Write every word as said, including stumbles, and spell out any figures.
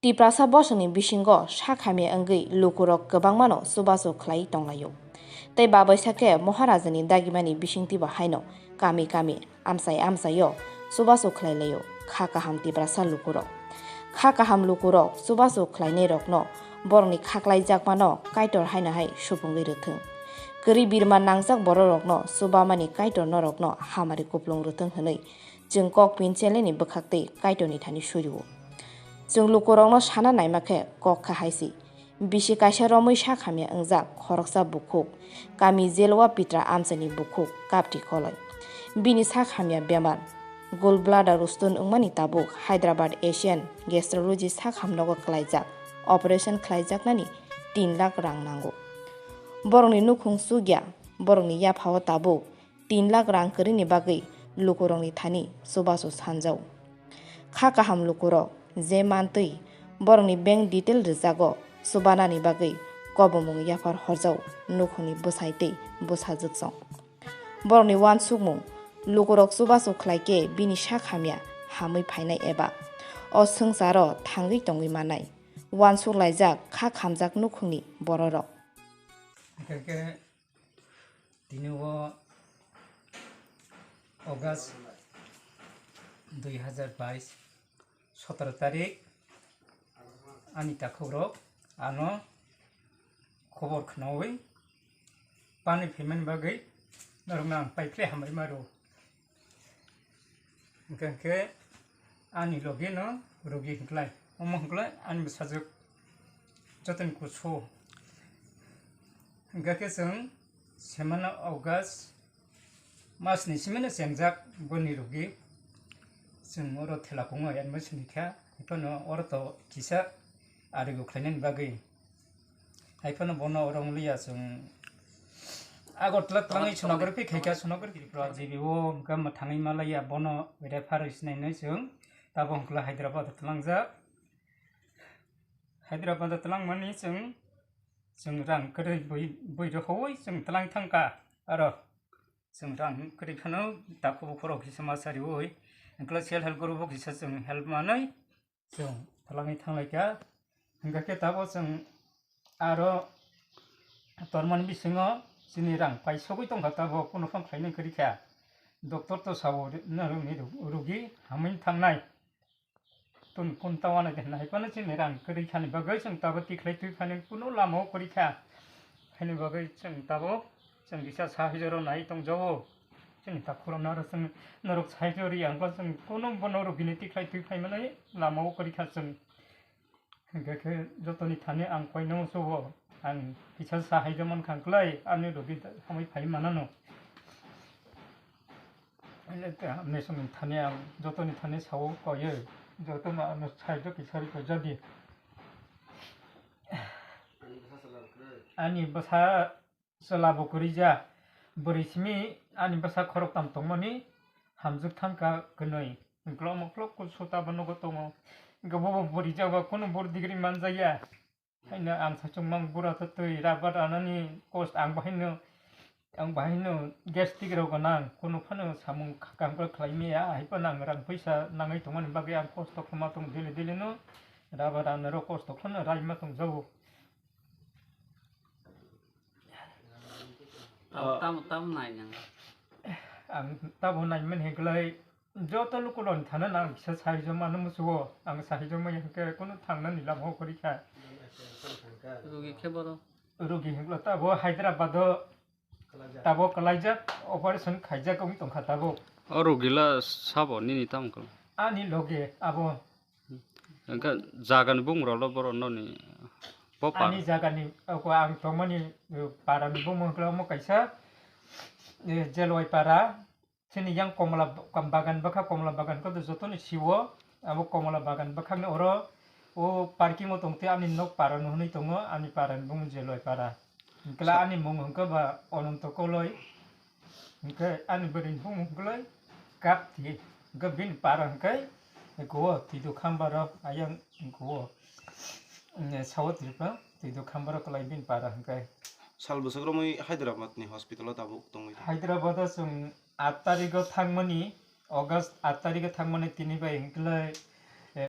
Tiprasa bosongni bisingo sak hamya wngwi lukurok kwbangmano chubachu khlai tonglaio. Tei babaisa khe Maharajani dagimani bisingtwibo haino kami kami amchai amchaio chubachu khlai laio kha kaham Tiprasa lukurok. Kha kaham lukurok chubachu khlainairokno borokni khaklaijakmano Kaitor haino hai supungwi rwthwng. Kwrwi birma nangjak bororokno chubamani Kaitor norokno hamari kuplung rwthwng hwnwi chwng kok pincheleni bwkhaktwi Kaitorni thani surio. Chwng lukurokno sana naima khe kok kha hai se. Bisi kaisa romwi sak hamya wngjak khoroksa bukhuk, kami Jelwa Pitra amchaini bukhuk Kapti Koloi. Bini sak hamya bemar gallbladder rustun wngmani tabuk Hyderabad Asian Gastrology sak hamnogo kwlaijak operation khlaijaknani tin lakh rang nango. Borokni nukhung chukya, borokni yaphao tabuk tin lakh rang kwrwini bagwi lukurokni thani chubachu sanjao. Kha kaham lukurok je mantwi borokni bank detail rwjago, chubanani bagwi kobomung yaphar horjao nukhungni bwsai tei bwsajwksong. Borokni uansukmung, lukurok chubachu khlai khe bini sak hamya hamwi phainai eba o swngcharo thangwi tongwi mannai uansuk laijak kha khamjak nukhungni bororok. Hwnkhe tini o August dui hazar bais, sotoro tarik, ani takhukrok ano khobor khnaui pani phaimani bagwi norokno ang paiphle hambai maro. Hwnkhe, hwnkhe ani logi no rogi hwnkhlai, omo hwnkhlai ani bwsajwk jotoni kusu. Hwnkhe khe chwng semano August mas ni simino chengjak boni rogi. Chwng oro thela kongo admission kha, hwnkhe no oro to kisa arigo khlainani bagwi. Haiphano bono oro wng liya chwng Agartala twlangwi Sonography khaikha, Sonography Tripura G B O hwnkhe mwthangwi malaiya, bono refer rwi sinainai chwng. Tabo hwnkhe Hyderabad o twlangjak. Hyderabad o twlangmani chwng, chwng rang kwrwi bui, bui rw hoi chwng twlang thangkha. Aro chwng rang kwrwi phano takhubo khorok kisa ma sariwi, hwnkhe self help group o kisa chwng help manwi chwng twlangwi thanglaikha. Hwnkhe khe tabo chwng aro tormani bisingo chini rang paisogwi tongkha, tabo kunu phano khlainai kwrwi kha. Doctor to sao norokni ru-, rugi hamwi thangnai. Tun kun tawana de hwnna hai phano chini rang kwrwi khani bagwi chwng tabo tikhlai twi phani kunu lama o kwrwi kha. Haini bagwi chwng tabo chwng kisa sahajoro nai tongjago. Chini takhukrokno aro chwng norok sahajori ang chwng kunu bono rugini tikhlai twi phaimanai lama o kwrwi kha chwng. Hwnkhe khe jotoni thani ang koino sugo, ang kisa sahai jaman khang klai ani rugi hamwi phai manano. Nesoni thani ang jotoni thani sao koyo, jotono ano side o kisa ri koi jadi. Ani bwsa chwla bo kwrwi ja, bwrwi simi ani bwsa khoroktham tongmani hamjwk thangkha kwnwi. Hwnkhe omo khlok khe suta bo nogo tongo. Hwnkhe bobo bwrwi jaba kunu bor degree manjaya. Haino ang sachwng mang bura to twi rabar anani cost ang bahaino, ang bahaino gastric rok gwnang, kunu phano samung kaham khe khlai maya, hai phano ang rang puisa nangwi tongmani bagwi ang kosto khlama tong daily daily no, rabar anarok kosto khlano raima tongjago. Tam, tam, tam nai nang. Ang tabo naimani hwnkhe lai joto lukuloni thana nang kisa sahai joma no musugo. Ang sahai joma hwnkhe kunu thangnani lama o kwrwi kha. Rugi khe boro? Rugi hwnkhe tabo Hyderabad o tabo kwlaijak, operation khaijak wng tongkha tabo. O rugi la sabo nini tamo khe? Ani loge abo. Hwnkhe jagani bumung rok lo borok noni bo para? Ani jagani, oko ang tongmani, uh, para ni bumung hwnkhe omo kaisa, eh, Jelwai para, chini yang Komla b-, bagan bwkha, Komla bagan khe jotoni siwo, abo Komla bagan bwkhani oro o parking o tongtwi ani nok para no hwnwi tongo, ani para ni bumung Jelwai para. Hwnkhe ani mung hwnkhe ba Ononto Koloi. Hwnkhe ani bwrwi ni bumung hwnkhe lai Kapti. Hwnkhe bini para hwnkhe eko o Twido Khambaro ayang eko o, mm, South Tripura Twido Khambaro kwlai bini para hwnkhe. Sal bwswk romwi Hyderabad ni hospital o tabuk tongwi tong? Hyderabad o chwng aat tarikh o thangmani, August aat tarikh o thangmani tini bai hwnkhe lai